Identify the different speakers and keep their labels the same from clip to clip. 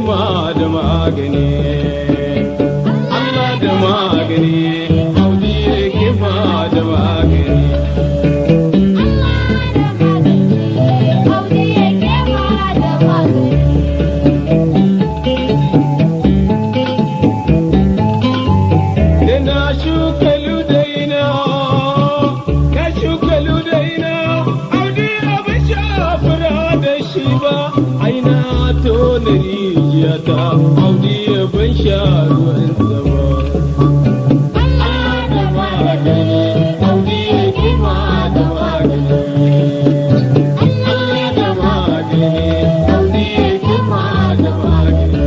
Speaker 1: hikima da magani. Allah da magani, Audi hikima da magani.
Speaker 2: Allah da magani, Audi hikima da magani.
Speaker 1: Da na shuka ludaina, na shuka ludaina, Audi abin shafura da shi ba, ai na tona rijiya ta, Audi ban sha ruwan ba.
Speaker 2: Allah da magani,
Speaker 1: Audi hikima da magani.
Speaker 2: Allah da magani,
Speaker 1: Audi hikima da magani.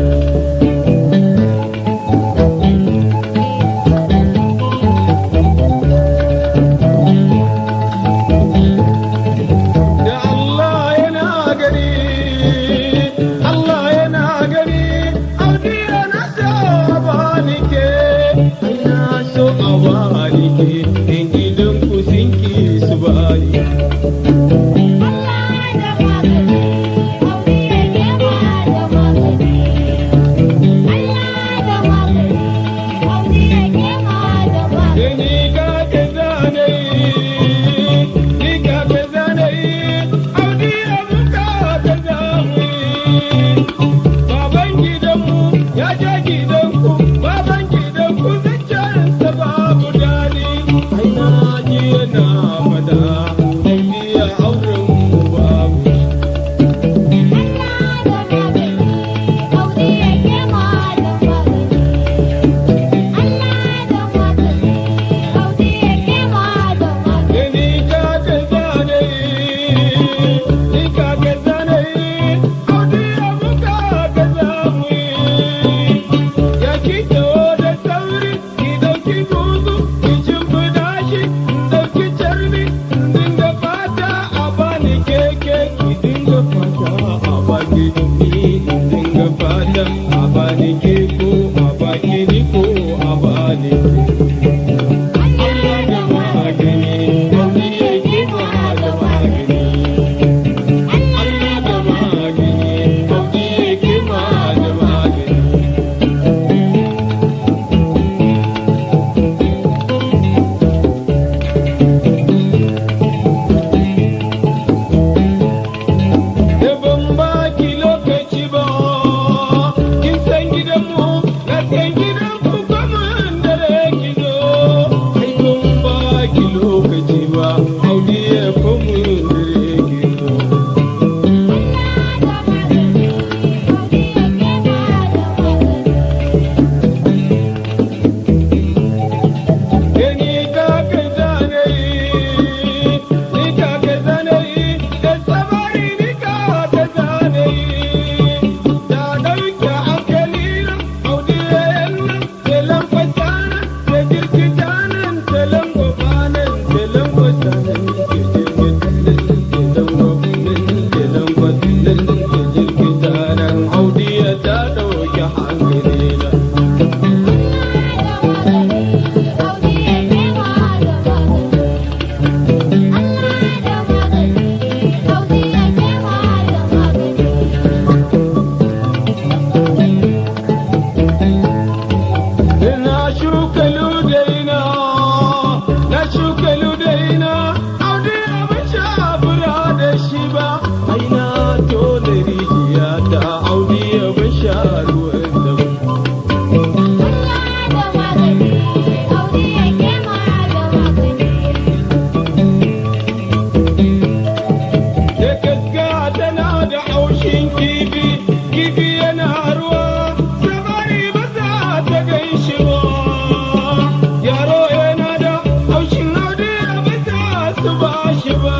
Speaker 1: Da Allah yana gani, Allah yana gani, Audi yana so a bani ke, ina so a bani ke, in gidan ku sun ki su bani.
Speaker 2: Allah da magani, Audi hikima da magani. Allah da magani, Audi hikima da magani.
Speaker 1: Ni ka ka zane ni ka ka zane Audi abu ka ka zane. Baban gidanmu ya je gidanku, baban gidanku zuciyarsa babu dani. Ai na ji yana fada, Audi ya auren mu babu.
Speaker 2: Allah da magani, Audi hikima da magani. Allah da magani, Audi hikima da magani.
Speaker 1: Ni ka ka zane, ni ka ka zane, Audi abu ka ka zane. Ya ki taho da sauri, ki dauki buzu, ki shimfiɗa shi, in dauki carbi, in dinga fata a bani keke, ki dinga fata a baki ni, in dinga fata a bani keko, a baki ni ko a bani.
Speaker 2: Allah da magani,
Speaker 1: Audi hikima da magani.
Speaker 2: Allah da
Speaker 1: Magani, Audi hikima da magani. Da ban baki lokaci ba, kin san gidanmu, na san gidanku kwamin dare ki zo. Ai ban baki lokaci ba, Audi ya kwamin dare ki zo.
Speaker 2: Allah da magani, Audi hikima da magani.
Speaker 1: Da ni ka ka zane ni ka ka zane da samari ni ka ka zane. Da ɗauke hankali na, Audi ya nan, da lamfasa nan, da jirkita nan, da langwaba nan, da langwasa nan, da jirkita nan, da langwaba nan, da langwasa nan, da jirkita nan, Audi ya ta ɗauke hankali na.
Speaker 2: Allah da magani, Audi hikima da magani. Allah da magani, Audi hikima da magani.
Speaker 1: Na shuka ludaina, na shuka ludaina, Audi abin shafura da shi ba, ai na tona rijiya ta Audi abin sha ruwan da ba.
Speaker 2: Allah da magani, Audi hikima da magani.
Speaker 1: Da kaska tana da haushin kifi, kifi yana ruwa, samari ba za ta gan shi ba. Yaro yana da haushin Audi ba za su ba shi ba.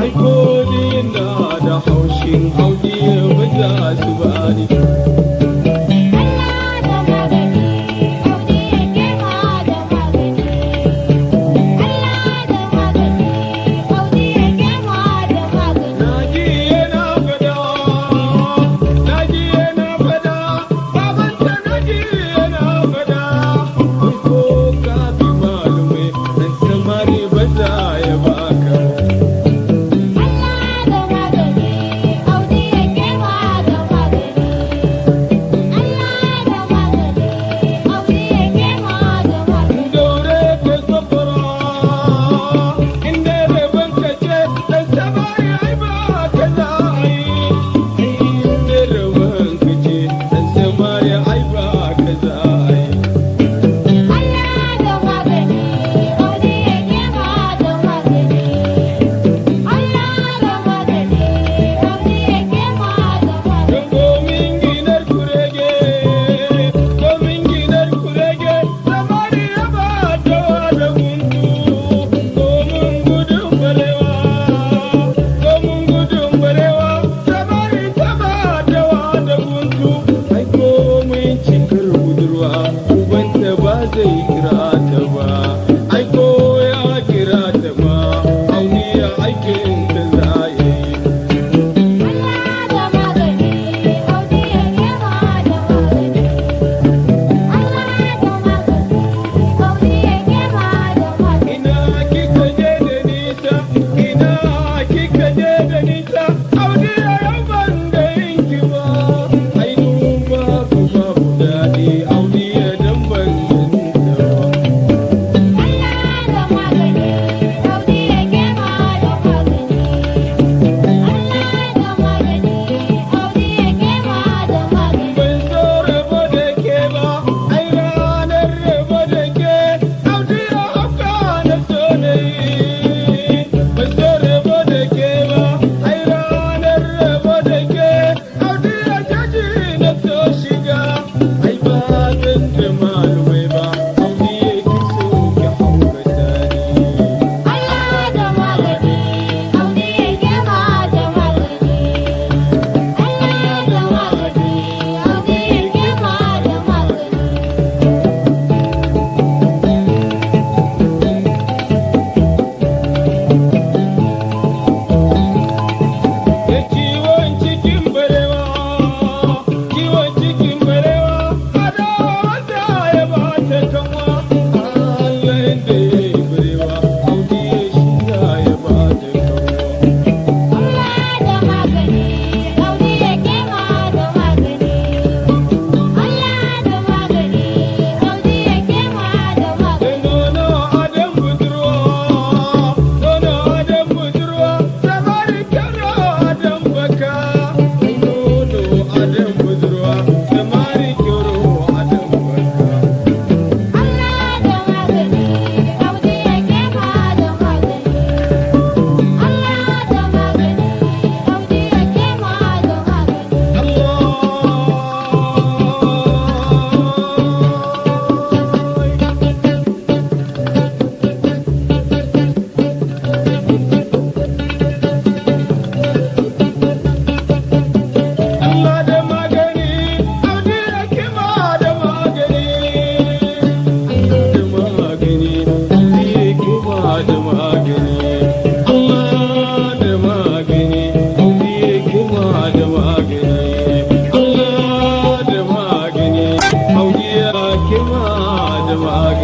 Speaker 1: Ai ko ni na da haushin Audi ba za su ba ni.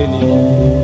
Speaker 1: Magani.